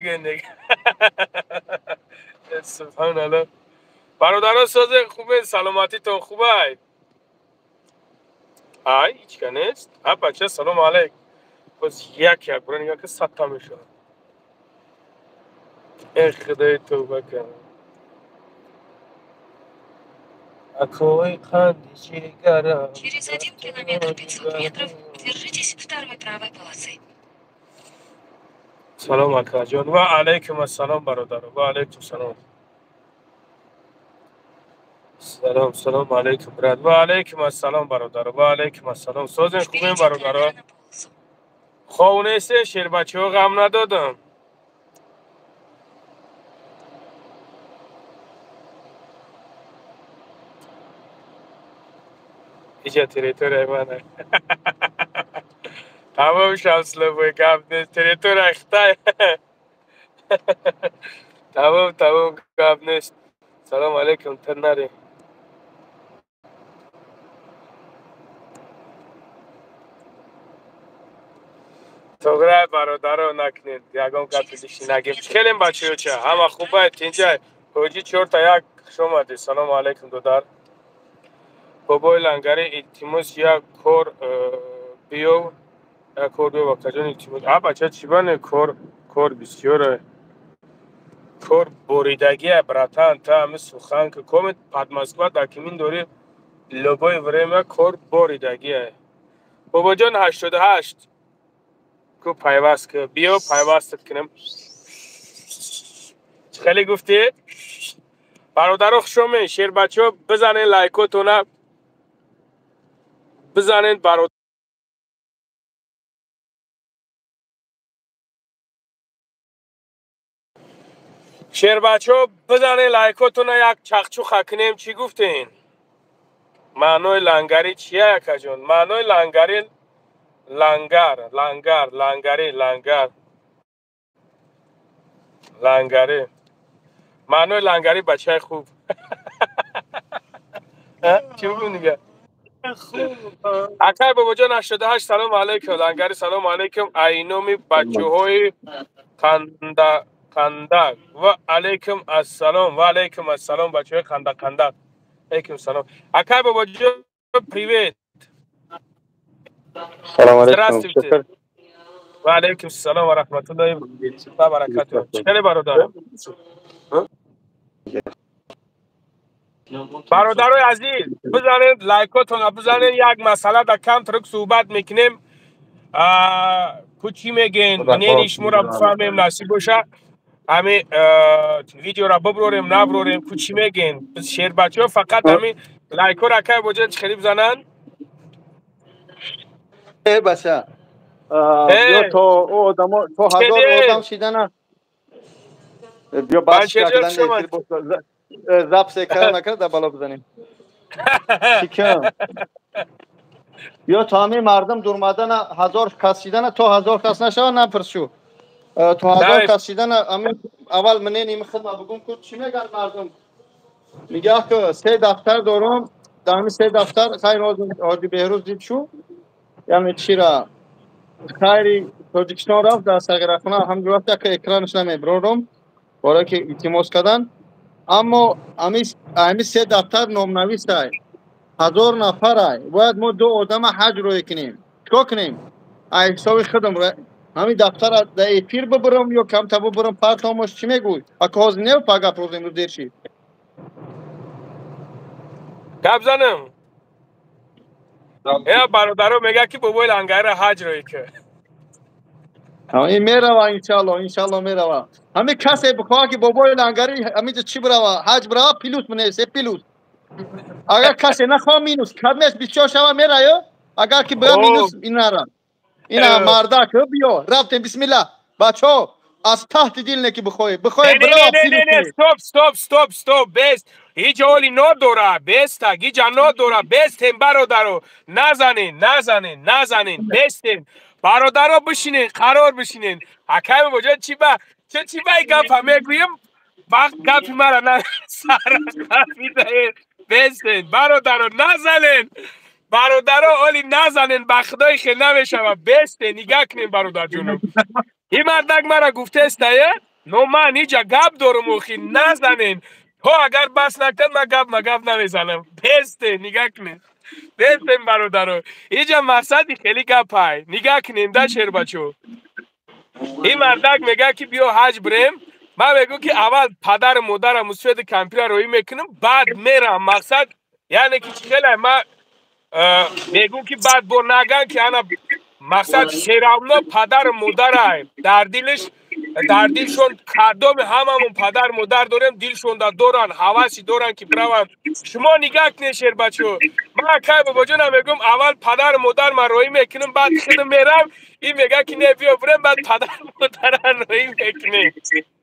Бигӯен. Субҳаналлоҳ. Бародаро, созе, хубе, саломатитон хубай? Ай, ҳичка нест. А, бача, салому алайк. Боз як як бора нигаҳ, ки садта мешавад. Э, худои, тавба кардам. Акои қанди ҷигарам. Через 1 километр 500 метров держитесь второй правой полосы. Салом, акаҷон. Ва алайкум ассалом, бародаро. Ва алайкум салом. Салом, салом алайкум, брат. Ва алайкум ассалом, бародаро. Ва алайкум ассалом. Созен, хубем, Впереди бародаро? камера на полосу. Хов несте, шербачаҳо, ғам надодам. Иҷа территорияи мана. Тамом шамслабой, гап нест. Территорияи Хитай. Тамом, тамом, гап нест. Салом алайкум, тар наре. Тоғрай, бародаро, накунед. Ягон гапи Через лишний 500 нагем. метров Хелем, бачаёча, держитесь ҳама второй хубай, правой тинҷай. полосы. Ҳоҷӣ чорта як, хуш омадӣ. Салому алайкум, додар. Бобои лангари, илтимос, як кор биёв. Як кор биёв, акаҷон, илтимос. А, бача, чӣ бане кор, кор бисёре. Кор боридагия, братан, та ҳами сухан ки комит под Москва документ дорӣ, любое время кор боридагия. Бобоҷон, 88 ку пайваст ки, биё, пайвастат кунем. Хеле гуфтед? Бародаро, хушомед, шербачаҳо, бизанед лайкотона, бизанед, бародар. Шербачаҳо, бизанед лайкотона, як чахчуха кунем. Чӣ гуфтен? Маънои лангарӣ чия, акаҷон? Маънои лангарӣ лангар, лангар, лангарӣ, лангар, лангарӣ. Маънои лангарӣ бачаи хуб. Чӣ бигӯм дига? Акай бобоҷон, 88, салому алайкум. Лангари, салому алайкум. Айноми бачаҳои қанда қандак. Ва алайкум ассалом, ва алайкум ассалом, бачаҳои қанда қандак. Алайкум салом. Акай бобоҷон, привет. Салом алейкум. Здравствуйте. Чатур? Ва алайкум салом ва раҳматуллоҳи ва баракатуҳ. Чӣ хеле, бародар? Бародарои азиз, бизанед лайкотона, бизанед, як масъала дар камтрук суҳбат мекунем. Ку чӣ мегӯен? Мнение шуморо бифаҳмем, насиб боша. Ҳами видеора биброрем, наброрем, ку чӣ мегӯен? Шербачаҳо, фақат ҳами лайкҳоро, акай боҷа, чӣ хеле бизананд? Э, бача. Биё, то ӯ одамо, то 1000 одам шидана. Биё, бас кардан, запись экран накарда, да бало бизанем. Чикам? Биё, то ҳамин мардум дурмадана, 1000 кас шидана, то 1000 кас нашава, напурсшу. То 1000 кас шидана, ҳамин аввал мнение худма бугум, ку чӣ мегӯянд мардум? Мегӯяд, ки се дафтар дорам, дар ҳамин се дафтар хайр ҳоҷи Беҳрӯз дид шу, яъне чира хайри Тоҷикистон рафт дар сағирахона, ҳамҷо рафт, яке экранаш намеброрам, барое ки илтимос карданд. Аммо ҳамин се дафтар номнависай, 1000 нафарай, бояд мо ду одама ҳаҷ рӯй кунем. Чикор кунем? Ай ҳисоби худам ҳамин дафтара дар эфир бибурам ё камта бибурам, партомош, чӣ мегӯй? Ака, ҳозир не, па гап рӯз имрӯз дер шид. Гап занам? Э, бародаро, мегӯяд, ки бобои лангарира ҳаҷ рӯй ки. Ин мерава, иншалло, иншалло мерава. Ҳамин касе бихоҳад, ки бобои лангари ҳаминҷо чӣ бирава, ҳаҷ бирава, плюс менависе, плюс. Агар касе нахоҳ, минус. Кадмеш бисёр шава, мераё, агар ки бира, минус, инара ина мардак биё, рафтем, бисмилла, бачаҳо, аз таҳти дил не ки бихоҳӣ, бихоҳӣ бирава. Стоп, стоп, стоп, стоп, бест. Ҳеҷ ҳоли надора, беста, ҳиҷа надора, бестем, бародаро, назанен, назанен, назанен, бестем. Бародаро, бишинен, қарор бишинен. Акай бобоҷон, чӣ ба чӣ, чӣ ба гапа мегӯем, вақт гапи мара на сара хафидаед. Бестен, бародаро, назанен. Бародаро, оли назанен, ба худои хел намешава. Бесте, нигаҳ кунем, бародарҷонам. Ин мардак мара гуфтестае. Но ман иҷа гап дорум, охи назанен. То агар бас накунад, ман гап магап намезанам. Бесте, нигаҳ кунед. Бестем, бародаро. Иҷа мақсади хеле гапай. Нигаҳ кунем да, шербачо. Ин мардак мегӯяд, ки биё ҳаҷ бирем. Ман мегӯям, ки аввал падару модарам мусоиди кампира роӣ мекунам, баъд мерам. Мақсад яъне ки чӣ хеле ман мегӯм, ки баъд бо наган, ки ана мақсад всё равно падару модарай дар дилиш, дар дилшон кадоми ҳамамон падар модар дорем, дилшонда доранд, ҳаваси доранд, ки бираванд. Шумо нигаҳ кунед, шербачо. Ман кай бобоҷонам мегӯм, аввал падару модар ман роӣ мекунам, баъд худам мерам. Ин мега, ки не, биё бирем, баъд падару модара роӣ мекунем.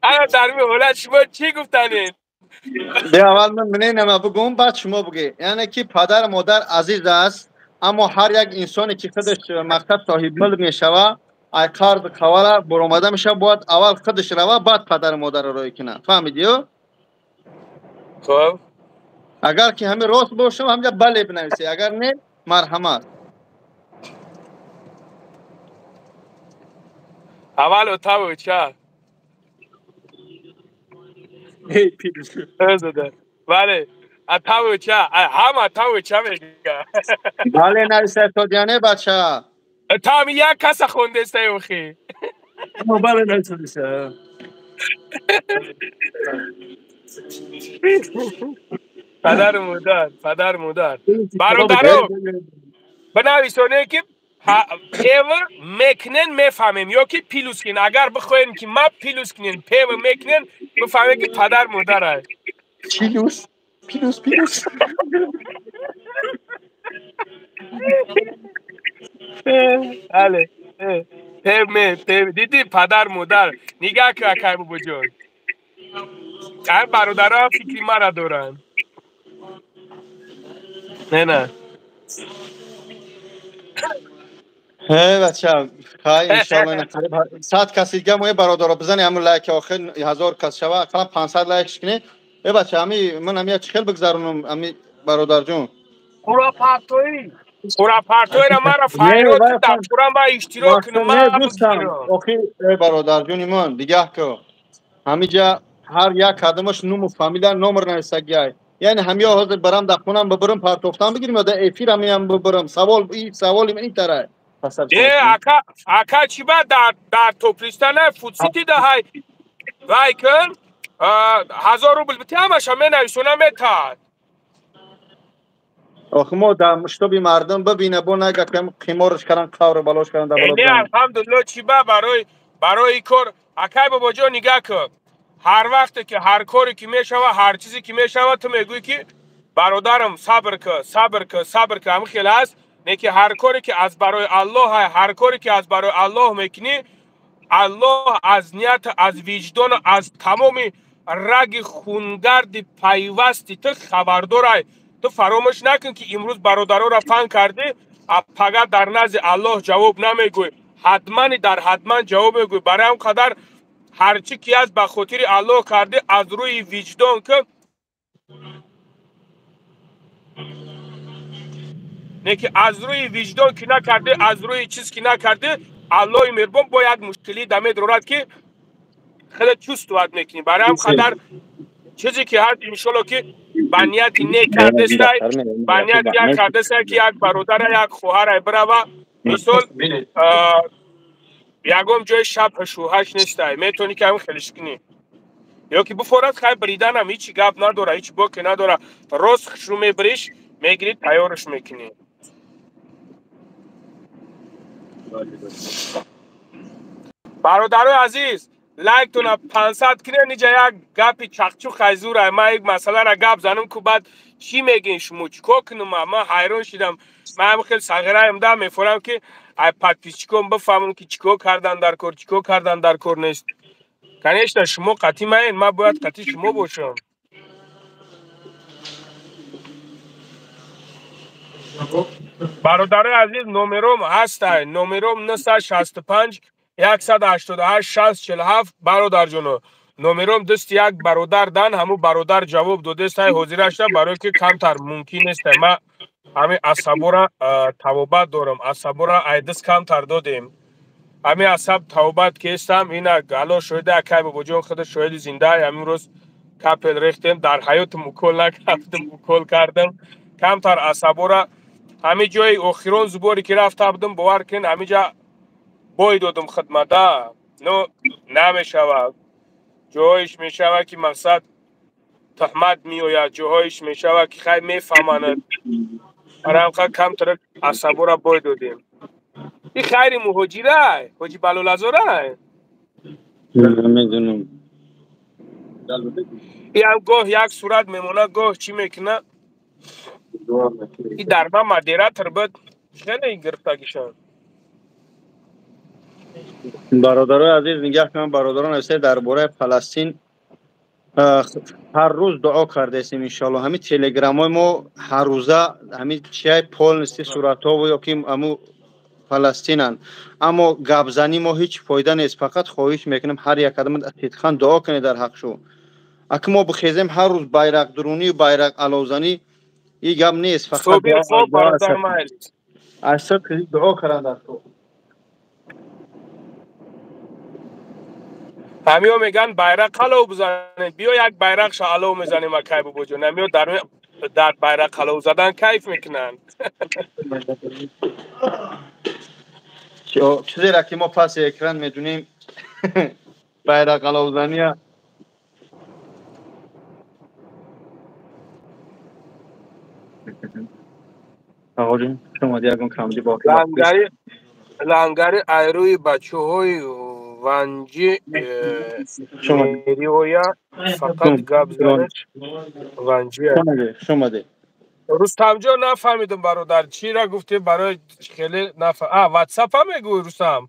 Ана дар ин ҳолат шумо чӣ гуфтанед? Бе, аввал ман миненама бугум, баъд шумо бугед. Яъне ки падару модар азиз аст, аммо ҳар як инсоне ки худаш мактаб соҳибмулк мешава, ай қарз қавала баромада мешава, бояд аввал худаш рава, баъд падару модарро роӣ кунад. Фаҳмидиё? Хоб. Агар ки ҳамин рост бошам, ҳамҷа бале бинависед, агар не, марҳамат. Аввал отаву ча бале, атаву ча ҳама атаву ча мега. Бале нависед, тодиане бача. Тами як каса хондестай, охи. Бале нависадиса. Падару модар, падару модар. Бародаро, бинависонем, ки пев мекунен, мефаҳмем, ё ки плюс кунен. Агар бихоҳем, ки ма плюс кунен, пев мекунен, бифаҳмем, ки падар модар аст. Плюс, плюс, плюс. Бале, пев ме пев диди, падар модар. Нигаҳ кун, акай бобоҷон, ай бародаро фикри мара доранд. Не, на. Ҳе, бача, хай, иншалло, ина қариб 100 каси дига мои бародаро бизани ҳамун лайк, охир 1000 кас шава, ақаллан 500 лайкш кунед. Э, бача, ҳами ман ҳами чӣ хел бигзаронам, ҳами бародарҷон? Қурапартоӣ. Қурапартоиро мара файрод дар қура ма иштирок кунам, ма. Дӯстам, охир, э, бародарҷони ман, дигаҳ ку, ҳамиҷа ҳар як кадомаш нуму фамилия, номер нависагиай. Яъне ҳамиё ҳозир барам дар хонам бибирам, партофтан бигирим ё дар эфир ҳамиам бибирам? Савол, и саволи ин тарай. Э, ака, ака, чӣ ба дар топлиста на фудсити даҳай вай кун, 1000 рубл бити, ҳамаша менависона, метаҳад. Охи мо дар муштоби мардум бибина, бо нага ки қиморш кардан, қавру балош кардан дар боло. Не, алҳамдулилло, чӣ ба барои кор, акай бобоҷон, нигаҳ кун, ҳар вақте ки ҳар коре ки мешава, ҳар чизе ки мешава, ту мегӯӣ, ки бародарам, сабр кун, сабр кун, сабр кун. Ҳамин хел аст. Не ки ҳар коре ки аз барои Аллоҳ, ҳар коре ки аз барои Аллоҳ мекунӣ, Аллоҳ аз ният, аз виҷдону аз тамоми раги хунгарди пайвасти ту хабардорай. Ту фаромӯш накун, ки имрӯз бародароро фан кардӣ, а пага дар назди Аллоҳ ҷавоб намегӯй. Ҳатмани дар ҳатман ҷавоб мегӯй. Барои ҳам қадар ҳар чӣ ки аст, ба хотири Аллоҳ кардӣ, аз рӯи виҷдон ки не, ки аз рӯи виҷдон ки накардӣ, аз рӯи чиз ки накардӣ, Аллоҳи меҳрубон бо як мушкилӣ да медорад, ки хеле чувствовать мекунӣ. Барои ҳам қадар чизе ки ҳаст, иншолло, ки ба нияти нек кардестай, ба нияти як кардестай, ки як бародара, як хоҳарай бирава. Мисол, ягон ҷои шаб шӯҳаш нестай, метавонӣ ки ҳамин хелиш кунӣ ё ки буфорад. Хай, бриданам ҳичи гап надора, ҳеч боке надора. Рост хушрӯ мебириш, мегирӣ, тайёрш мекунӣ. Бародарои азиз, лайктона 500 кунед. Ниҷа як гапи чақчуқ хайзура. Ман як масъалара гап занам ку, баъд чӣ мегӯен шумо? Чӣ кор кунам? Ман ҳайрон шидам. Ман ҳам хел сағираем да, мефорам, ки ай подписчикон бифаҳмам, ки чӣ кор кардан дар кор, чӣ кор кардан дар кор нест. Конечно, шумо қатъи маен, ман бояд қатъи шумо бошам. Бародарои азиз, номером ҳастай, номером 965 188 60 47. Бародарҷоно, номером дасти як бародар дан, ҳамун бародар ҷавоб додестай ҳозирашда, барое ки камтар мумкин нестай. Ма ҳамин асабора табобат дорам, асабора айдис камтар додем. Ҳамин асаб тавбат кестам, ина ало шоҳида акай бобоҷон худа шоҳиди зинда. Ҳамин рӯз капел рехтем, дар ҳаётам укол накардам, укол кардам. Камтар асабора ҳамин ҷои охирон зуборе ки рафта будам, бовар кунед, ҳамин ҷа бой додам хидмата. Но намешавад. Ҷоҳоиш мешавад ки мақсад туҳмат меояд, ҷоҳоиш мешавад ки хай мефаҳманад. Арамқа камтар асабора бой додем. И хайри муҳоҷирай, ҳоҷи Балолазорай. Намедонам. И ҳам гоҳ як сурат мемонад, гоҳ чӣ мекунад? И дар ман модератор буд, хеле гирифтагишон. Бародарои азиз, нигаҳ кунам, бародарон азиз, дар бораи Фаластин ҳар рӯз дуо кардаистем, иншоалло. Ҳамин телеграмҳои мо ҳаррӯза ҳамин чиай полностью суратҳо ё ки ҳамун Фаластинанд. Аммо гапзанӣ мо ҳеҷ фоида нест, фақат хоҳиш мекунем ҳар як одам сидқан дуо кунед дар ҳақшу. Аки мо бихезем ҳар рӯз байрақдурунӣ, байрақ аловзанӣ, ин гап нест, фақат аз сидқи дуо кардан дар кор. Ҳамиё мегӯянд байрақ алов бизанед, биё як байрақша алов мезанем акай бобоҷон. Ҳамиё дар байрақ алов задан кайф мекунанд. Чизеро ки мо паси экран медунем, байрақ аловзания. Оғоҷон, шумо ягон камди боқӣ. Лангари айрӯи бачаҳои ванҷи мериоя, фақат гап занеш ванҷия. Шумаде. Рустамҷон, нафаҳмидам, бародар, чира гуфтем барои хеле нафа. А, ватсапа мегӯй, Рустам?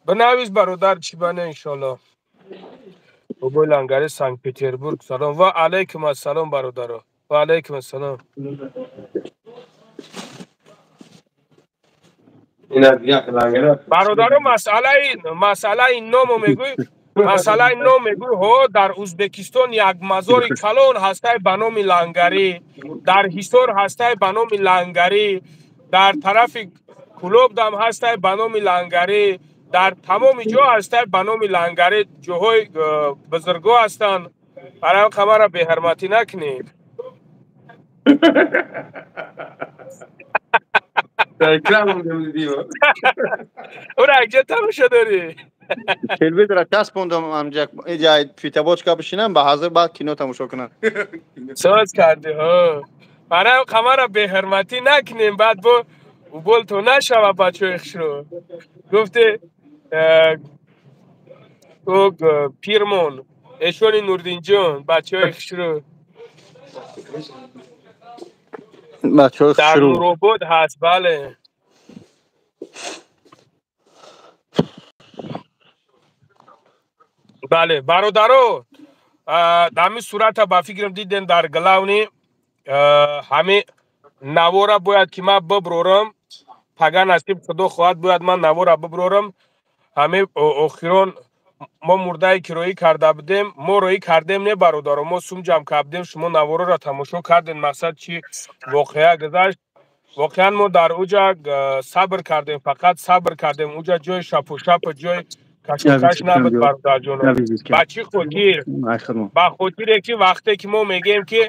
Бинавис, бародар, чӣ бане, иншоалло. Бобои Лангари Санкт Петербург салом. Ва алайкум ассалом, бародаро. Ва алайкум ассалом. Бародаро, масъалаи ному мегӯй, масъалаи ном мегӯй, ҳо, дар Ӯзбекистон як мазори калон ҳастай ба номи Лангарӣ, дар Ҳисор ҳастай ба номи Лангарӣ, дар тарафи Кулобдам ҳастай ба номи Лангарӣ, дар тамоми ҷо ҳастай ба номи Лангарӣ, ҷоҳои бузурго ҳастанд. Барои қамара беҳурматӣ накунед. Ура якҷо тамошо дорӣ? Телевизора часпондам, ҳамҷа ҷай фитобочка бишинам, ба ҳазир баъд кино тамошо кунам. Соз кардӣ, ҳо. Барои қамара беҳурматӣ накунем, баъд бо убол то нашава бачаҳои хушрӯ. Гуфти ӯ пирмон, эшони Нурдинҷон, бачаҳои хушрӯ. Бачаҳои Дар хушрӯ. Нуробод ҳаст, бале. Бале, бародаро, ҳамин сурата ба фикрам дидем дар главни, ҳамин навора бояд ки ман биброрам, пага насиб худо хоҳад бояд ман навора биброрам. Ҳамин охирон мо мурдае ки роӣ карда будем, мо роӣ кардем не, бародаро, мо сум ҷамъ кардем, шумо навороро тамошо кардем, мақсад чӣ воқеа гузашт. Воқеан мо дар уҷа сабр кардем, фақат сабр кардем. Уҷа ҷои шапу-шапу, ҷои кашокаш набуд, бародарҷоно. Ба чӣ хотир? Ба хотире ки вақте ки мо мегӯем ки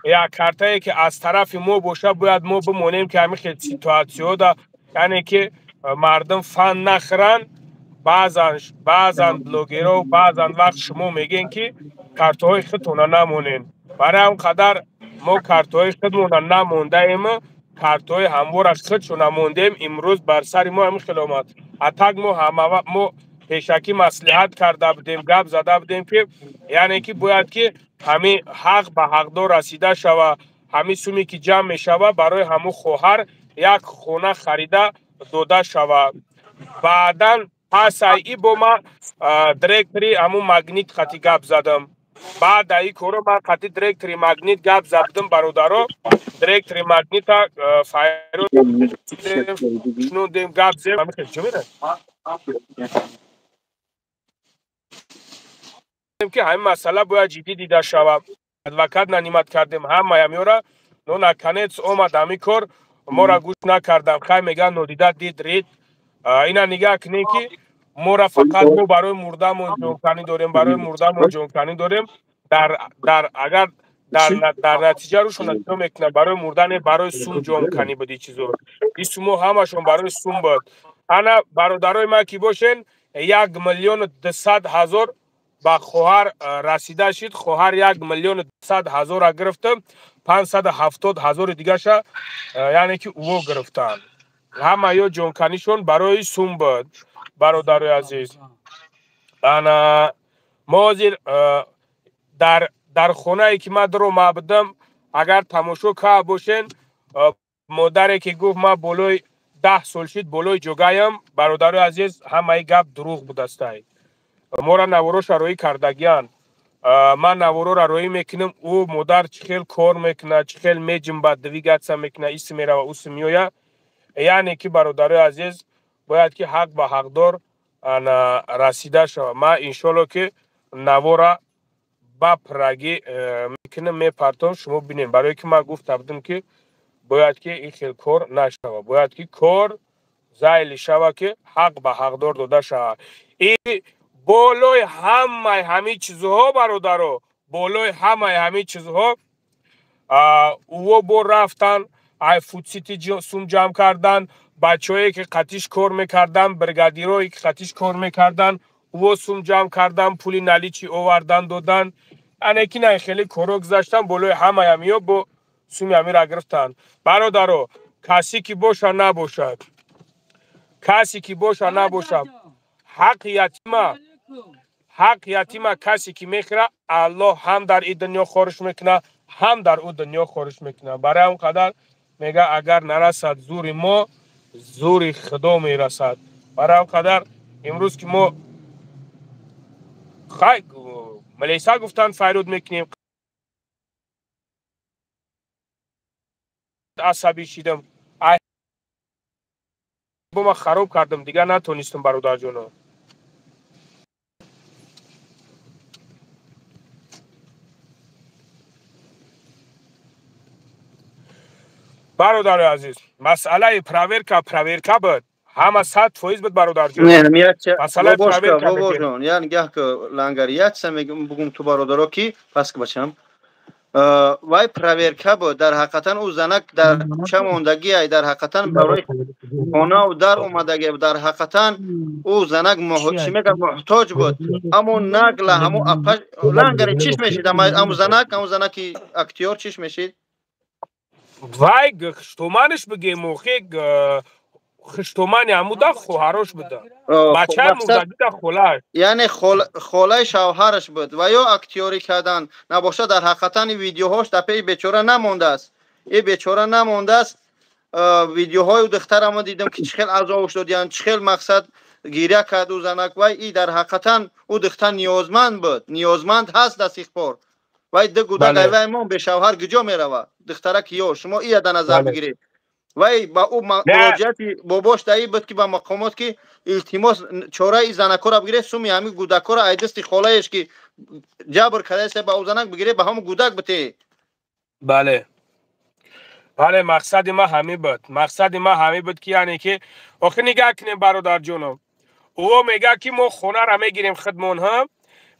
як картае ки аз тарафи мо боша, бояд мо бимонем ки ҳамин хел ситуатсияҳода, яъне ки мардум фан нахӯранд. Баъзан блогерҳо баъзан вақт шумо мегӯем ки картаҳои худтона намонед. Барои ҳам қадар мо картаҳои худмона намондаем, картаҳои ҳамвора худшона мондем. Имрӯз бар сари мо ҳамин хел омад. А так мо ҳама мо пешакӣ маслиҳат карда будем, гап зада будем ки яъне ки бояд ки ҳамин ҳақ ба ҳақдор расида шава, ҳамин суме ки ҷамъ мешава барои ҳамун хоҳар як хона харида дода шава. Баъдан пас ай и бо ман директори ҳамун Магнит қати гап задам. Баъд ай и коро ман қати директори Магнит гап задам, бародаро. Директори Магнита файро шунудем, гап зем. Ки ҳамин масъала бояд ҷиддӣ дида шавад. Адвокат нанимать кардем, ҳамаи ҳамёра, но наконец омад ҳамин кор, моро гӯш накардам. Хай мегӯянд, нодида дид рид. Ина нигаҳ кунем ки Мора фақат мо барои мурдамон ҷонканӣ дорем, барои мурдамон ҷонканӣ дорем. Дар агар дар натиҷа рӯшона чиё мекунад? Барои мурдане, барои сум ҷонканӣ буд ин чизо. Ин сумо ҳамашон барои сум буд. Ана бародарои ман ки бошен, 1 200 000 ба хоҳар расида шид. Хоҳар 1 200 000 гирифта, 570 000 дигаша, яъне ки ӯво гирифтанд. Ҳама ё ҷонканишон барои сум буд, бародарои азиз. Ана мо ҳозир дар хонае ки ман даромада будам, агар тамошо карда бошен, модаре ки гуфт ман болои 10 сол шид болои ҷогаям, бародарои азиз, ҳамаи гап дурӯғ будастай. Мора навороша роӣ кардагиянд. Ман наворора роӣ мекунам, ӯ модар чӣ хел кор мекунад, чӣ хел меҷимбад, двигаться мекунад, иси мерава, уси меояд. Яъне ки бародарои азиз, бояд ки ҳақ ба ҳақдор расида шавад. Ман иншоалло ки навора ба пуррагӣ мекунам, мепартом, шумо бинем. Барое ки ман гуфта будам ки бояд ки ин хел кор нашавад, бояд ки кор зайли шавад, ки ҳақ ба ҳақдор дода шавад. И болои ҳамаи ҳамин чизҳо, бародаро, болои ҳамаи ҳамин чизҳо ӯво бо рафтан ай фудсити сум ҷамъ кардан, бачаҳое ки қатиш кор мекардан, бригадирое ки қатиш кор мекардан, ӯво сум ҷамъ кардан, пули наличи овардан додан. Ане ки на хеле коро гузаштан, болои ҳамаи ҳамиё бо суми ҳамира гирифтанд. Бародаро, касе ки боша набошад, касе ки боша набошад, ҳаққи ятима, ҳаққи ятима касе ки мехӯра, Аллоҳ ҳам дар ин дунё хориш мекунад, ҳам дар ӯ дунё хориш мекунад. Барои он қадар мега, агар нарасад зури мо, зури Худо мерасад. Барои он қадар имрӯз ки мо хай милиса гуфтанд файруд мекунем, асабӣ шидам, ма хароб кардам, дигар натонистам, бародарҷоно. Бародари азиз, масъалаи проверка проверка буд, ҳама 100% буд, бародарҷон. Масъалаи проверка. Бобоҷон, я нигаҳ ки лангар, як чиза мегум ту бародаро ки пас ки бачам, вай проверка буд. Дар ҳақиқатан ӯ занак дар кӯча мондагиай, дар ҳақиқатан барои хонаву дар омадагӣ, дар ҳақиқатан ӯ занак чӣ мегӯяд, муҳтоҷ буд. Аммо нагла ҳамо апа лангари чиш мешид, аму занак, аму занаки актёр чиш мешид? Вай хуштоманаш бигем, охи хуштомани ҳамуда хоҳарош буда, бачаи мурдагида холааш, яъне холаи шавҳараш буд. Ва ё актёрӣ кардан набошад, дар ҳақиқатан ин видеоҳош дар пеши бечора намондааст, ин бечора намондааст. Видеоҳои духтарамо дидам ки чӣ хел азобш додиянд, чӣ хел мақсад гиря кард ӯ занак. Вай и дар ҳақиқатан ӯ духтар ниёзманд буд, ниёзманд ҳаст до сих пор. Вай ду гудак айвай мон бешавҳар куҷо меравад? Духтарак ё шумо ия дар назар бигиред. Вай ба ӯ муроҷиати бобош даи буд ки ба мақомот ки илтимос, чораи занакҳоро бигиред, суми ҳамин гудакҳоро ай дасти холаеш ки ҷабр кардаест ба ӯ занак бигиред, ба ҳамон гудак битеҳед. Бале, бале, мақсади ман ҳамин буд, мақсади ман ҳамин буд ки яъне ки охир нигаҳ кунем, бародарҷоно, ӯ мегӯяд ки мо хонаро мегирем худмон, ҳа,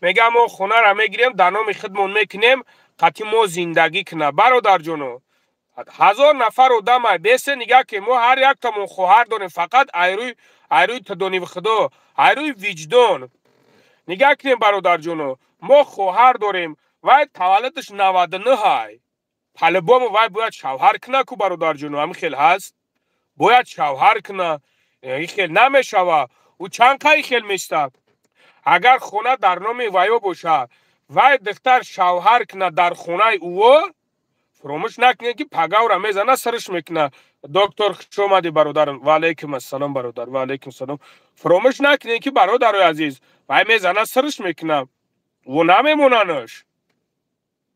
мега мо хонаро мегирем, дар номи худмон мекунем, қатъи мо зиндагӣ кунад. Бародарҷоно, 1000 нафар одам ай бесе нигаҳ ки мо ҳар яктамон хоҳар дорем, фақат айрӯи тадониви худо, айрӯи виҷдон нигаҳ кунем, бародарҷоно, мо хоҳар дорем, вай таваллудаш 99 ай, по-любому вай бояд шавҳар куна ку, бародарҷоно, ҳамин хел ҳаст, бояд шавҳар куна, ин хел намешава. Ӯ чанд қай хел меистад? Агар хона дар номи ваё бошад, вай духтар шавҳар кунад дар хонаи ӯо, фуромӯш накунед ки пагавра мезана, сарш мекунад. Доктор, хуш омадӣ, бародарам. Ва алайкум ассалом, бародар, ва алайкум салом. Фуромӯш накунед ки бародарои азиз, вай мезана, сарш мекунад, ӯ намемонанаш.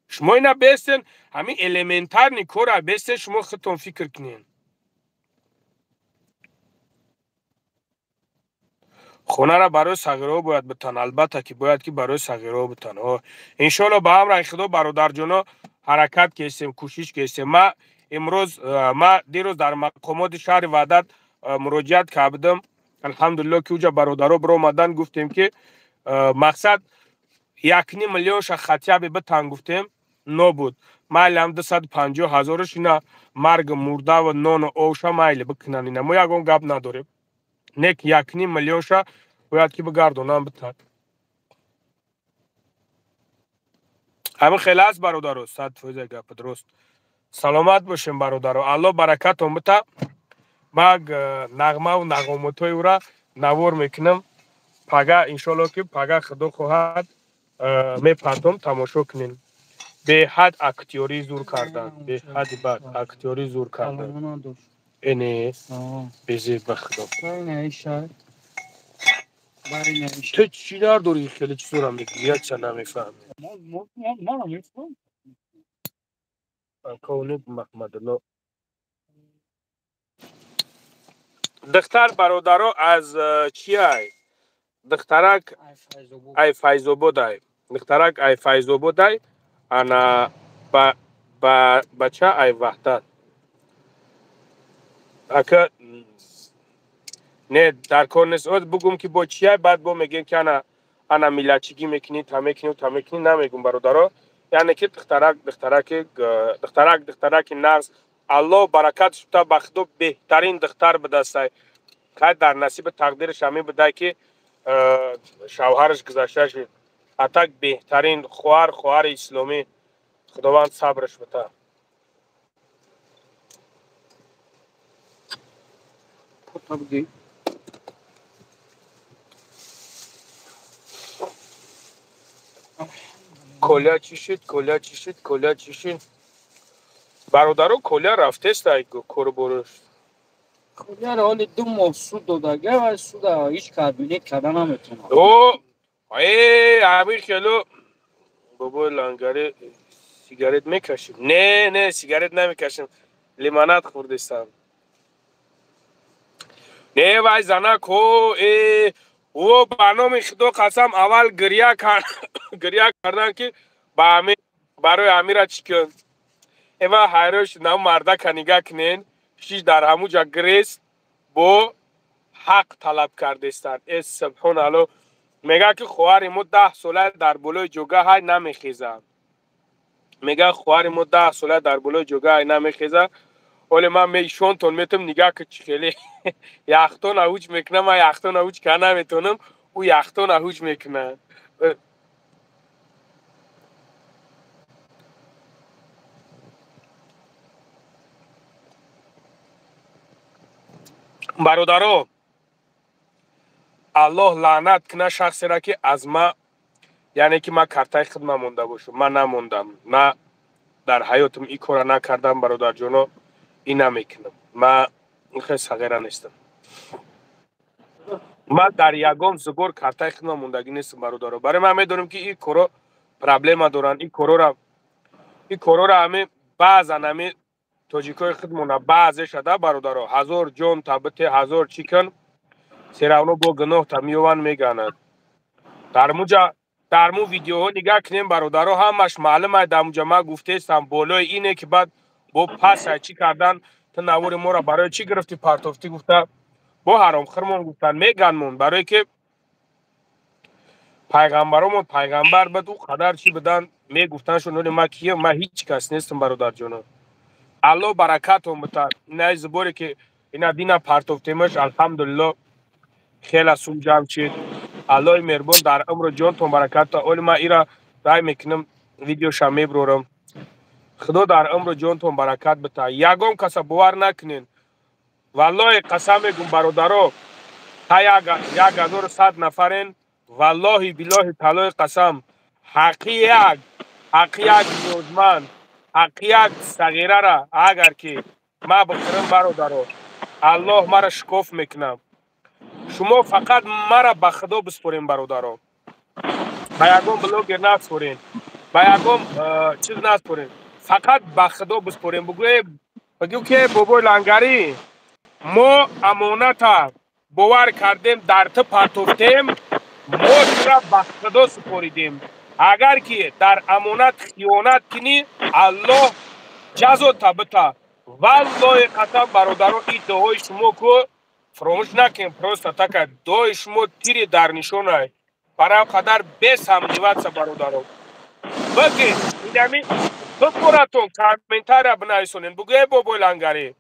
Шумо ина бестен, ҳамин элементарный кора бестен, шумо худтон фикр кунед. Хонаро барои сағирҳо бояд битан, албатта ки бояд ки барои сағирҳо битан. Иншоалло ба амраи худо, бародарҷоно, ҳаракат кестем, кӯшиш кестем. Ма имрӯз, ма дирӯз дар мақомоти шаҳри Ваҳдат муроҷиат кардам. Алҳамдулилло ки уҷа бародаро биромадан, гуфтем ки мақсад 1,5 миллионша хатяби битан гуфтем, нобуд. Майли ҳам 250 ҳазораш ина марг мурдаву нону овша майли бикунан, ина мо ягон гап надорем. Нек 1,5 миллионша бояд ки бигардонам битан. Ҳамин хеле аст бародаро, 100% гапи дуруст. Саломат бошем бародаро, Аллоҳ баракатон бита. Ман нағмаву нағомотҳои ӯра навор мекунам. Пага иншоалло ки пага худо хоҳад мепартом, тамошо кунем. Беҳад актёрӣ зур кардан, беҳади бад актёрӣ зур кардан. Эне безеб ба худо. Ту чӣ дар дорӣ хеле чизора мегӯӣ, якча намефаҳмӣ. Полковник Маҳмадулло. Духтар бародаро аз чиай? Духтарак ай Файзободай. Духтарак ай Файзободай, ана ба бача ай Ваҳдат. Ака не дар кор нест. Оз бугум ки бо чиай, баъд бо мегӯем ки ана ана миллатчигӣ мекунӣ, та мекунӣ, та мекунӣ, намегум бародаро. Яъне ки духтарак духтараки духтарак духтараки нағз. Аллоҳ баракат шута, ба худо беҳтарин духтар бидастай. Хай дар насиби тақдираш ҳамин будай ки шавҳараш гузашта шид. Атак беҳтарин хоҳар, хоҳари исломӣ. Худованд сабраш бита. Коля чӣ шид? Коля чӣ шид? Коля чӣ шид? Бародаро Коля рафтест ай кору бораш. Коляро ҳоли 2 моҳ суд додага ва суда ҳеҷ кабинет карда наметавонад. О, ҳамин хело бобои лангари сигарет мекашим? Не, не, сигарет намекашим. Лимонад хӯрдестам. Не, вай занак ҳо, о ба номи худо қасам, аввал гиря кардан ки барои амира чӣ кун. Эва ҳайрон шудам, мардака нигаҳ кунен, шиш дар ҳамун ҷа гирест бо ҳақ талаб кардестанд. Э субҳоналло, мега ки хоҳари мо 10 сола дар болои ҷога ҳай намехеза. Мега хоҳари мо 10 сола дар болои ҷога ҳай намехеза. Оле ман мешонтон метам нигаҳ ки чӣ хеле яхтон ҳуҷ мекунам, ман яхтон ҳуҷ карда наметавонам, ӯ яхтон ҳуҷ мекунад. Бародаро, Аллоҳ лаънат кунад шахсеро ки аз ма, яъне ки ман картаи худ намонда бошам. Ман намондам, ман дар ҳаётам ин корро накардам бародарҷоно, ин намекунам. Ман хеле сағира нестам. Ман дар ягон зубор картаи худ намондагӣ нестам бародаро. Барои ман медонам ки ин корро проблема доранд, ин корҳоро ҳаме баъзан ҳаме тоҷикои худмона баъзе шада бародаро, 1000 ҷон та бите, 1000 чӣ кун, серавно бо гуноҳ та меёванд меганад. Дар му видеоҳо нигаҳ кунем бародаро, ҳамаш маълум ай. Дар муҷа ман гуфтаестам болои ине ки баъд бо пас ай чӣ кардан, ту навори моро барои чӣ гирифтӣ партофтӣ гуфта, бо ҳаромхӯрмон гуфтан меганмон, барое ки пайғамбаромон пайғамбар бад, ӯ қадар чӣ будан мегуфтаншон. Оли ман кием? Ман ҳеҷ кас нестам бародарҷоно. Аллоҳ баракатон бита. Ина зуборе ки ина дина партофтемаш, алҳамдулилло хела сум ҷамъ шид. Аллоҳи меҳрубон дар умру ҷонтон баракат та. Оли ман ира рай мекунам, видеоша меброрам. Худо дар умру ҷонтон баракат бита. Ягон каса бовар накунен. Валлоҳи қасам мегум бародаро, та 1100 нафарен, валлоҳи биллоҳи талои қасам, ҳаққи як ниёзманд, ҳаққи як сағирара агар ки ман бихӯрам бародаро, Аллоҳ мара шикоф мекунад. Шумо фақат мара ба худо биспорем бародаро, ба ягон блогер наспорем, ба ягон чиз наспорем, фақат ба худо биспорем. Бигӯ ки бобои лангарӣ, мо амоната бовар кардем, дар ту партофтем, мо тура ба худо супоридем. Агар ки дар амонат хиёнат кунӣ, Аллоҳ ҷазота бита. Валлоҳи қасам бародаро, ин дуои шумо ку Фаромӯш накунем, просто така дои шумо тири дар нишонай. Барои қадар бесамниватса, бародаро. Бигед, инами бипуратон комментария бинависонед, бугӯе бобои лангарӣ.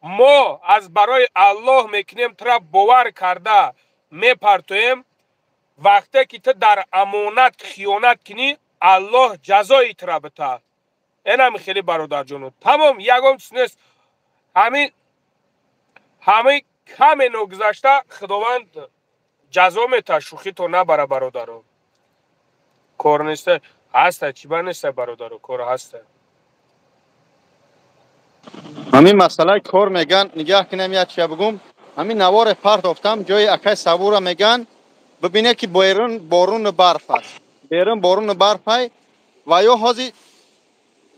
Мо аз барои Аллоҳ мекунем, тура бовар карда мепартоем. Вақте ки ту дар амонат хиёнат кунӣ, Аллоҳ ҷазои тура бита. Энами хеле бародарҷоно. Тамом, ягон чиз нест. Ҳамин каме ногузашта Худованд ҷазо мета, шӯхито набара, бародаро. Кор неста, ҳаста, чӣ ба неста, бародаро, кор ҳаста. Ҳамин масъалаи кор меган, нигаҳ кунем, як чия бигум. Ҳамин наворе партофтам, ҷои акай Сабура меган, бибине ки берун боруну барф аст. Берун боруну барф ай ва ё ҳози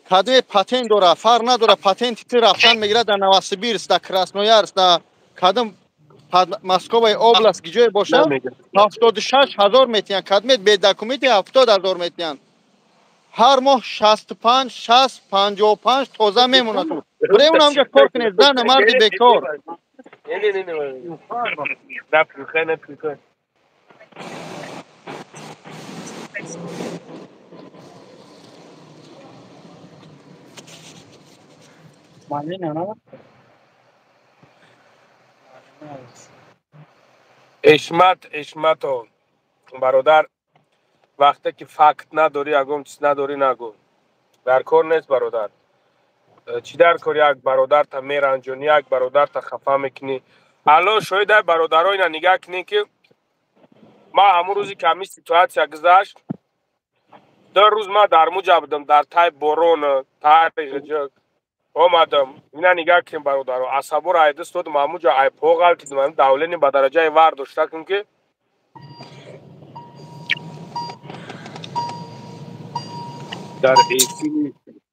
кадме патент дора, фарқ надора, патенти ти рафтан мегирад дар Новосибирск, дар Красноярск, дар кадом Московаи област ки ҷое бошад, 76 000 метиҳанд. Кадмет бедокументи 70 000 метиҳанд. Ҳар моҳ 65, 60, 55 тоза мемонад. Бирем ҳамҷа кор кунед, зану марди бекор. Не, не, не, не. На, на, пюхай. Малина, на? Эшмат, Эшмато, бародар, вақте ки факт надорӣ, ягон чиз надорӣ, нагӯ. Дар кор нест, бародар. Чӣ дар кор як бародарта меранҷонӣ, як бародарта хафа мекунӣ? Алло шоҳидай, бародаро, ина нигаҳ кунед, ки ман ҳамун рӯзе ки ҳамин ситуация гузашт, 2 рӯз ман дар муҷа будам, дар тай борон тариғ омадам. Ина нигаҳ кунед, бародаро, асаборо айдист додам, ҳамуҷа айпо ғалтидам, давление ба дараҷаи вар дошта кун ки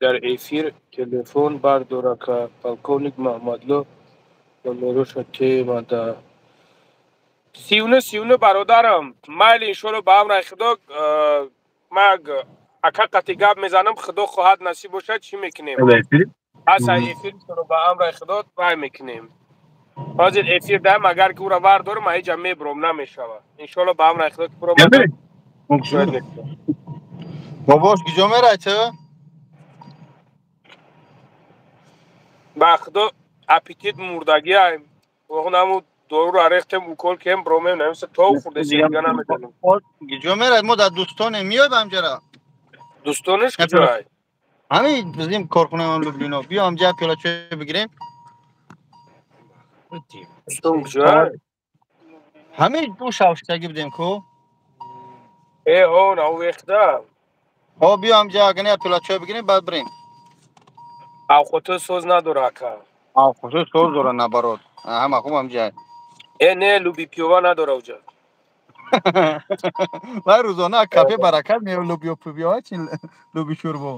дар эфир телефон бардорака. Полковник Маҳмадло номероша темада 39 39, бародарам, майли, иншолло, ба амраи Худо ман ака қати гап мезанам. Худо хоҳад, насиб бошад, чӣ мекунем, аса эфиршонро ба амраи Худо вай мекунем. Ҳозир эфир даем, агар ки ӯра вардорам, ҳеҷа мебуром, намешавад. Иншолло, ба амраи Худо ки буром. Бобош, куҷо мерай ту? Ба Худо, аппетит мурдагиай. Наму доруро рехтем, укол кем, бромем, намиса то хурдеси, дига намедонам. Куҷо мерай? Мо дар дӯстоне миёй ба ҳамҷара. Дӯстонаш куҷоай? Ҳамин бизим корхонаи Люблино. Биё ҳамҷа, пиёла чой бигирем. Дӯстон куҷоай? Ҳамин ду шавштагӣ будем ку. Э, ҳо, нау вехта. Ҳо, биё ҳамҷа, агане пиёла чой бигирем, баъд бирем. Авқото соз надора, ака. Авқото соз дора, наоборот. Ҳама хуб ҳамҷа. Э, не, луби пиёва надора уҷа. Вай рӯзона кафе Баракат меё, лубиё пубиё чи луби шӯрбо.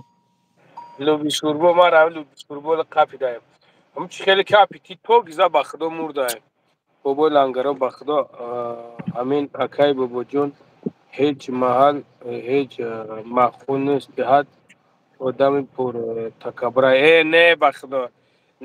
Луби шӯрбо, ман ҳамин луби шӯрбо қапидаем. Ҳам чи хеле ки аппетит то гиза, ба Худо, мурдаем. Бобои лангаро, ба Худо, ҳамин акай бобоҷон ҳеҷ маҳал ҳеҷ маъқул нест, беҳад одами пуртакаббура. Э, не, ба Худо,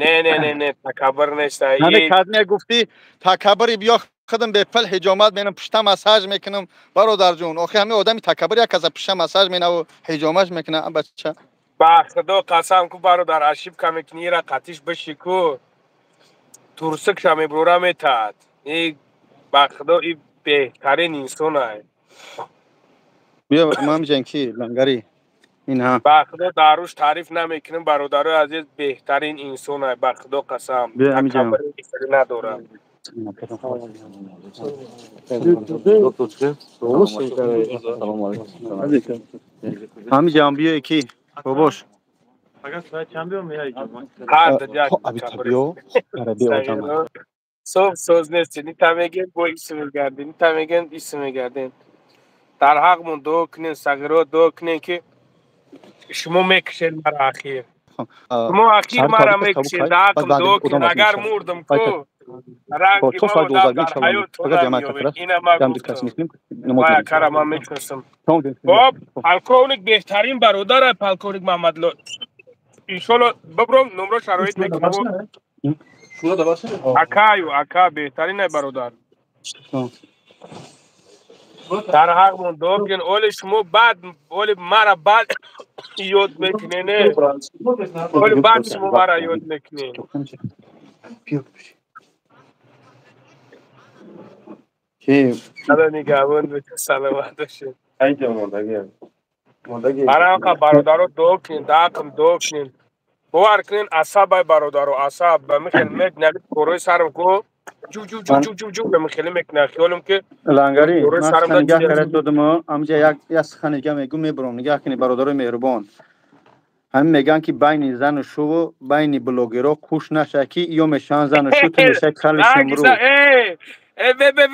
не, не, не, не, такаббур нест. Ҳаме кадме гуфтӣ такаббури, биё худам бепул ҳиҷомат менам, пушта массаж мекунам, бародарҷон. Охи ҳамин одами такаббур як каса пушта массаж менаву ҳиҷомаш мекуна, бача. Ба Худо қасам ку, бародар, ошибка мекунӣ, ира қатиш биши ку, турсукша мебурора метаҳад. И ба Худо, и беҳтарин инсонай. Биё мамҷан ки лангари инҳа. Ба Худо, даруш таъриф намекунем, бародарои азиз, беҳтарин инсонай, ба Худо қасам, такаббури надорад. Ҳамиҷам биё ки бобош. Ҳар биё. Соз соз нест, нита мегем, бо исм мегардем, нита мегем, исм мегардем. Дар ҳақмон дуо кунем, сағиро, дуо кунем, ки шумо мекушед мара ахир, шумо ахир мара мекушед. Дар ҳақм дуо кунед, агар мурдам ку, ранги ма одам дар ҳаёт намеёбед. Ина ма гуфтам, ман акара ман мешиносам. Боб, полковник беҳтарин бародарай, полковник Маҳмадло. Иншолло, бибром, номро шароит мекунам. Акаю, ака беҳтарин ай бародар. Дар ҳақмон дуо кунен, оли шумо баъд, оли мара баъд ёд мекунен, оли баъд шумо мара ёд мекунен. Худо нигаҳбон бошед, саломат бошед. Барои бародаро дуо кунен, дар ҳаққам дуо кунен. Бовар кунен, асаб ай бародаро, асаб ба михел мекунад, корои сарам ку ҷу ҷу ҷу ҷу ҷу ҷу ба михеле мекунад, хиёлам ки Лангари, ман сухан нигаҳ карда додам, амҷа як сухан нигаҳ мегӯм, мебурам. Нигаҳ кунед, бародарои меҳрубон. Ҳамин мегӯянд ки байни зану шуву байни блогерҳо кӯш наша, ки ё мешаванд зану шу, ту мешавӣ кали шумру.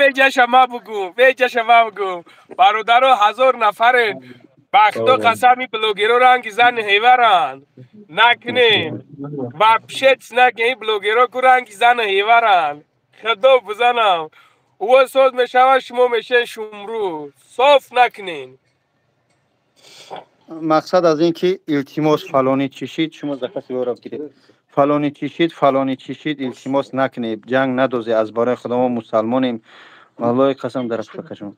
Веҷаша ма бугӯ, веҷаша ма бугӯ. Бародаро, 1000 нафарен. Ба худо қасам, ин блогерҳо ранги зани ҳеваранд. Накунем. Вообще накунем, ин блогерҳо ку ранги зани ҳеваранд. Худо бизанам. Ӯ соз мешавад, шумо мешавед шумру. Соф накунем. Мақсад аз ин ки илтимос, фалонӣ чишид, шумо закаси бора бигиред. Фалонӣ чишид, фалонӣ чишид, илтимос накунед, ҷанг надозед. Аз барои худо мо мусалмонем. Валлоҳи қасам, дар пушакашон.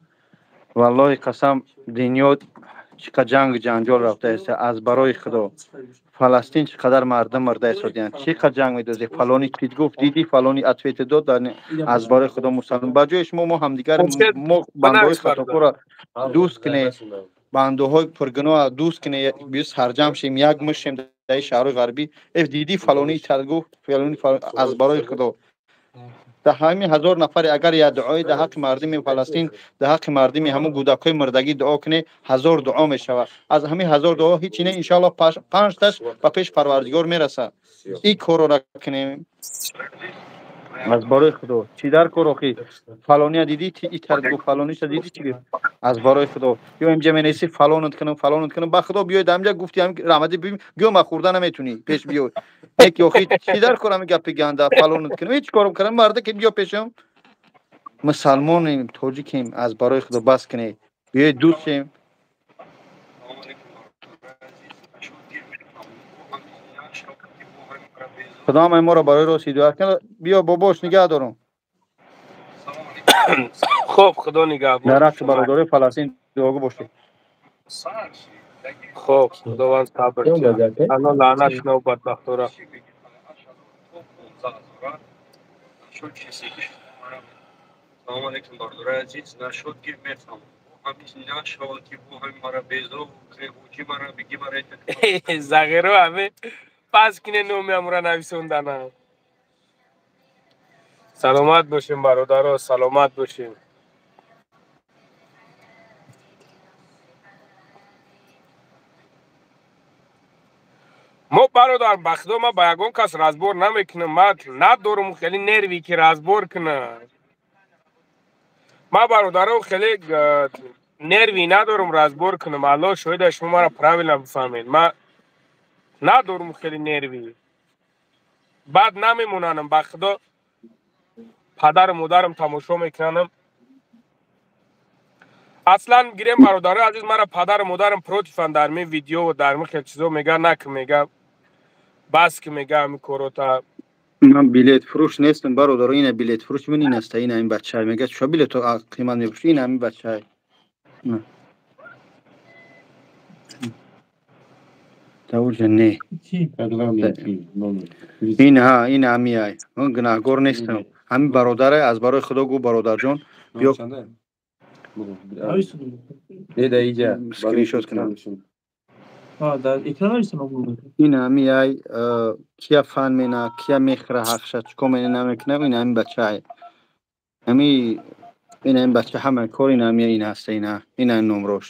Валлоҳи қасам, дунё чӣ қадр ҷанг ҷанҷол рафтааст. Аз барои худо Фаластин чӣ қадар мардум мурда истодиянд, чӣ қадр ҷанг медозед. Фалонӣ чиз гуфт, диди, фалонӣ ответ дод. Аз барои худо мусалмон, ба ҷои шумо мо ҳамдигар, мо бандаҳои хатокорро дӯст кунед, бандаҳои пургуноҳ дӯст кунед, биё сарҷам шем, як мушем дар ин шаҳрҳои ғарбӣ. Эф диди, фалонӣ тар гуфт, фалонӣ. Аз барои худо, дар ҳамин 1000 нафаре агар як дуои дар ҳаққи мардуми Фаластин, дар ҳаққи мардуми ҳамун кӯдакҳои мурдагӣ дуо кунед, 1000 дуо мешавад. Аз ҳамин 1000 дуо ҳеҷ не, иншоаллоҳ панҷташ ба пеш Парвардигор мерасад. Ин корро накунем. Аз барои худо, чӣ дар кор охи? Фалония дидӣ, и тар гуфт, фалониша дидӣ, чӣ гуфт? Аз барои худо, ё инҷа менависӣ фалонат кунам, фалонат кунам. Ба худо, биёед ҳамҷа, гуфти ҳам раҳматӣ, гӯ ма хӯрда наметунӣ, пеш биё. Ек охи, чӣ дар кор ҳамин гапи ганда, фалонат кунам, ҳеҷ корам кардам, марда ки биё пешам. Мусалмонем, тоҷикем, аз барои худо бас кунед, биёед дӯст шем. Худо ҳамаи моро барои рост ҳидоят кунад. Биё бобош, нигаҳ дорум. Хуб, худо нигаҳбон. Дар ҳаққи бародарои Фаластин дуогӯ бошед. Хуб, худованд сабр диҳад. Алло лаънат кунад бадбахтора. Салом алейкум, бародарои азиз. Нашуд ки мефаҳмам, нашавад ки бо ҳами мара безор ҳуҷи мара биги мара. Зағиро ҳаме пас кине номи амра нависондана. Саломат бошем, бародаро, саломат бошем. Мо бародар, ба худо, ман ба ягон кас разбор намекунам. Ман надорум хеле нерви ки разбор кунам. Ман, бародаро, хеле нерви надорум разбор кунам. Аллоҳ шоҳида, шумо маро правильно бифаҳмед. Ман надорум хеле нерви. Баъд намемонанам, ба худо, падару модарам тамошо мекунанам. Аслан гирем, бародарои азиз, мара падару модарам против анд дар ми видео, дар ми хел чизо. Мега нак, мега бас ки, мега ами корота. Ман билет фурӯш нестам, бародаро. Ина билет фурӯш ман ин аста, ина ин бача мега чо билето қимат мефурӯши. Ина ҳамин бача тавҷа не, ин ҳа, ин ҳами ай. Ман гунаҳгор нестам, ҳамин бародаре. Аз барои худо гӯ, бародарҷон, биё скриншот кунам. Ин ҳами ай, кия фан мена, кия мехӯра ҳақша, чикор мена, намекуна. Ин ҳами бача ай, ҳами ин ҳами бача, ҳама кор ин ҳами ин ҳаста, ина ин ҳами номрош,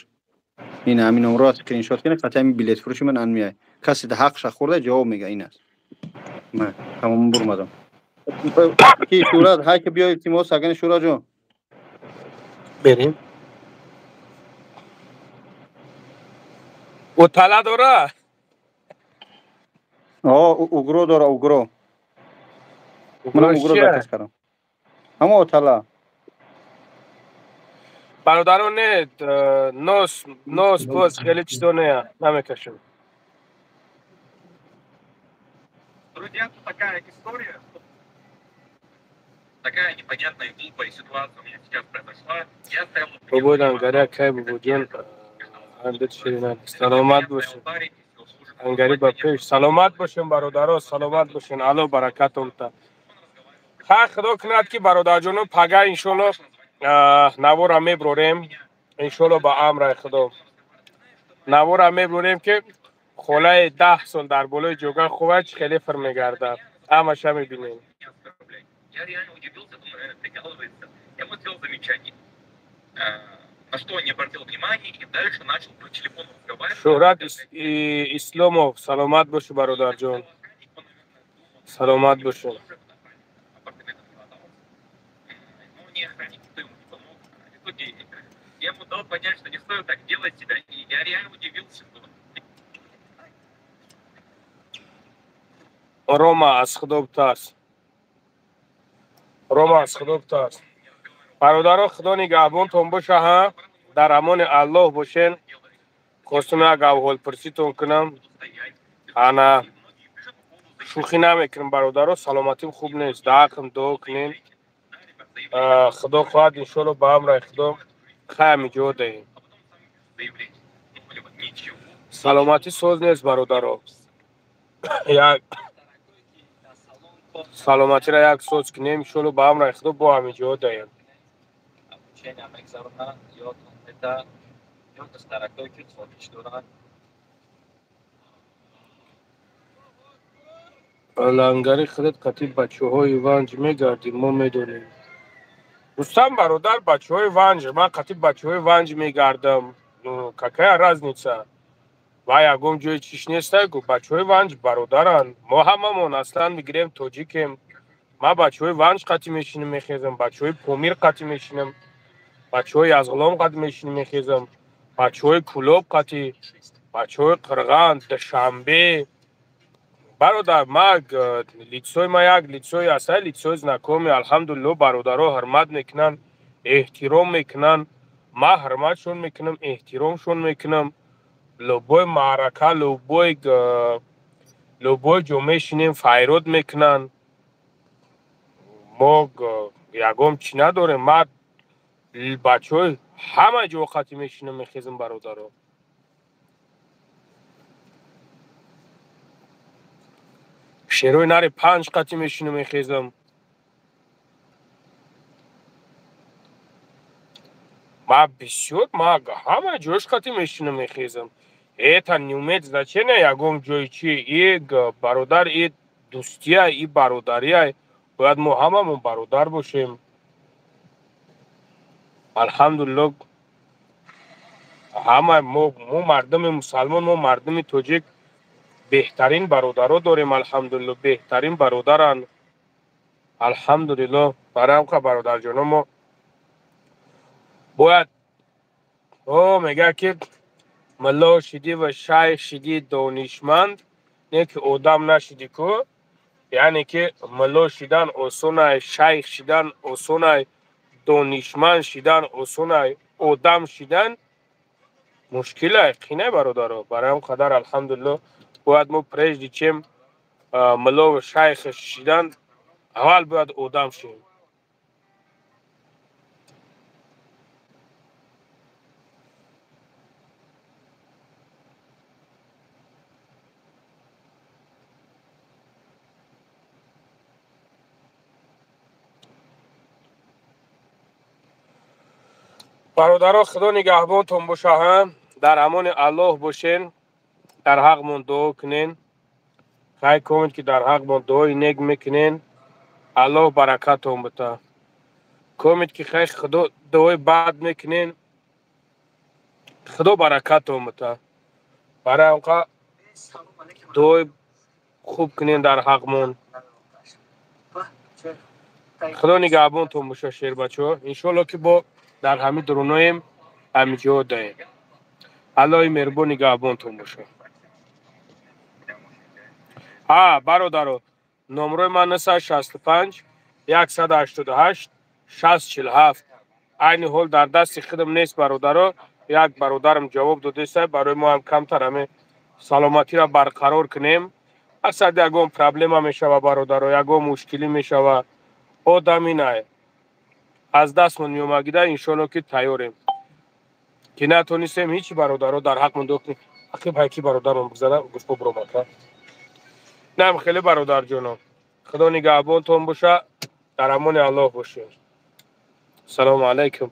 ин ҳами номро скриншот кунед. Қати ҳами билет фурӯши ман ҳами ай. Касе ҳақша хӯрда, ҷавоб мега, ин аст. Ман тамом, бурмадам. Ки шӯрат ҳай ки биё, илтимос, агани шӯра ҷон. Берем. Ӯ тала дора? Угро дора, угро. Манам угро заказ кардам, ҳамо тала. Бародарон, не, нос нос боз хеле чизо не, намекашам. Друзья, тут такая история. Такая непонятная и глупая ситуация у меня сейчас произошла. Я стоял... Бобои Лангари, акай Бобоҷон, саломат бошед. Лангари ба пеш. Саломат бошем, бародаро, саломат бошен. Алло баракатон та. Ха, худо кунад ки бародарҷоно пага иншолло навора меброрем. Иншолло ба амраи худо. Навора меброрем ки холаи 10 сол дар болои ҷога хубач хеле фир мегардад. Ҳамаша мебинем. Я реально удивился, думаю, наверное, прикалывается. Я ему сделал замечание, на что он не обратил внимания и дальше начал по телефону разговаривать. Шӯҳрат Исломов, саломат боши, бародарҷон. Саломат боши. Я ему дал понять, что не стоит так делать себя, и я реально удивился, что... Рома аз худо битарс. Рома аз худо битарс. Бародаро, худо нигаҳбонтон боша, ҳа? Дар амони Аллоҳ бошен. Хостум як аҳволпурситон кунам. Ана шӯхӣ намекунам, бародаро, саломатим хуб нест. Даҳақм дуо кунем. Худо хоҳад иншолло ба амраи худо хай ҳамиҷо даҳем. Саломатӣ соз нест, бародаро. Як саломатиро як соз кунем, иншолло ба амраи худо бо ҳамиҷо даҳем. Обучение мегзаронанд, ёдтон мета, ё духтаракое ки хоҳиш доранд. Лангари худат қатъи бачаҳои Ванҷ мегардӣ, мо медонем. Рустам бародар, бачаҳои Ванҷ, ман қатъи бачаҳои Ванҷ мегардам. Какая разница? Ва ягон ҷои чиш нестай, гу бачаҳои Ванҷ бародаранд. Мо ҳамамон аслан мегирем тоҷикем. Ман бачаҳои Ванҷ қатъи мешинам мехезам, бачаҳои Помир қатъи мешинам, бачаҳои Язғулом қатъи мешинам мехезам, бачаҳои Кӯлоб қатъи, бачаҳои Қирған, Душанбе. Бародар, ма лицои ма як лицои ҳастай, лицои знакомый, алҳамдулилло, бародаро ҳурмат мекунанд, эҳтиром мекунанд. Ма ҳурматшон мекунам, эҳтиромшон мекунам. Любой маърака, любой ҷо мешинем, файрод мекунанд. Мо ягон чӣ надорем. Ма бачаҳои ҳама ҷо қатъи мешинам мехезам, бародаро. Шерои нари 5 қатъи мешинам мехезам. Ма бисёр, ма ҳама ҷош қатъи мешинам мехезам. Это не имеет значения, ягон ҷои чи. И бародар, и дӯстия, и бародария. Бояд мо ҳамамон бародар бошем. Алҳамдулилло, ҳама мо мардуми мусалмон, мо мардуми тоҷик беҳтарин бародаро дорем, алҳамдулилло, беҳтарин бародаранд. Алҳамдулилло, барои бародарҷоно мо бояд мегӯяд ки мулло шидӣ ва шайх шидӣ донишманд, не ки одам нашидӣ ку. Яъне ки мулло шидан осонай, шайх шидан осонай, донишманд шидан осонай, одам шидан мушкилай, қинай, бародаро. Барои он қадар алҳамдулилло бояд мо прежде чем мулло ва шайх шидан аввал бояд одам шавем. Бародаро, худо нигаҳбонтон боша, ҳа? Дар амони Аллоҳ бошен, дар ҳақмон дуо кунен. Хай комед ки дар ҳақмон дуои нек мекунен. Аллоҳ баракатон бита. Комед ки хай худо дуои бад мекунен, худо баракатон бита. Барои онқа дуои хуб кунен дар ҳақмон. Худо нигаҳбонтон боша, шербачаҳо. Иншоалло ки бо дар ҳамин дуруноем, ҳамиҷо даем. Аллоҳи меҳрубон нигаҳбонтон боша. Ҳа, бародаро, номрои ман 965 188 647. Айни ҳол дар дасти худам нест, бародаро. Як бародарам ҷавоб додеста, барои мо ҳам камтар ҳаме саломатиро барқарор кунем. Аксар ягон проблема мешава, бародаро, ягон мушкилӣ мешава. Одаминай аз дастмон меомагида, иншоалло, ки тайёрем. Ки натонистем, ҳичи, бародаро, дар ҳақмон дохтем. Ақиб ҳайки бародармон бигзара, гуфто биромадка нам. Хеле, бародарҷоно, Худо нигаҳбонтон боша, дар амони Аллоҳ бошед. Ассалому алайкум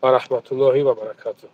ва раҳматуллоҳи ва баракатуҳ.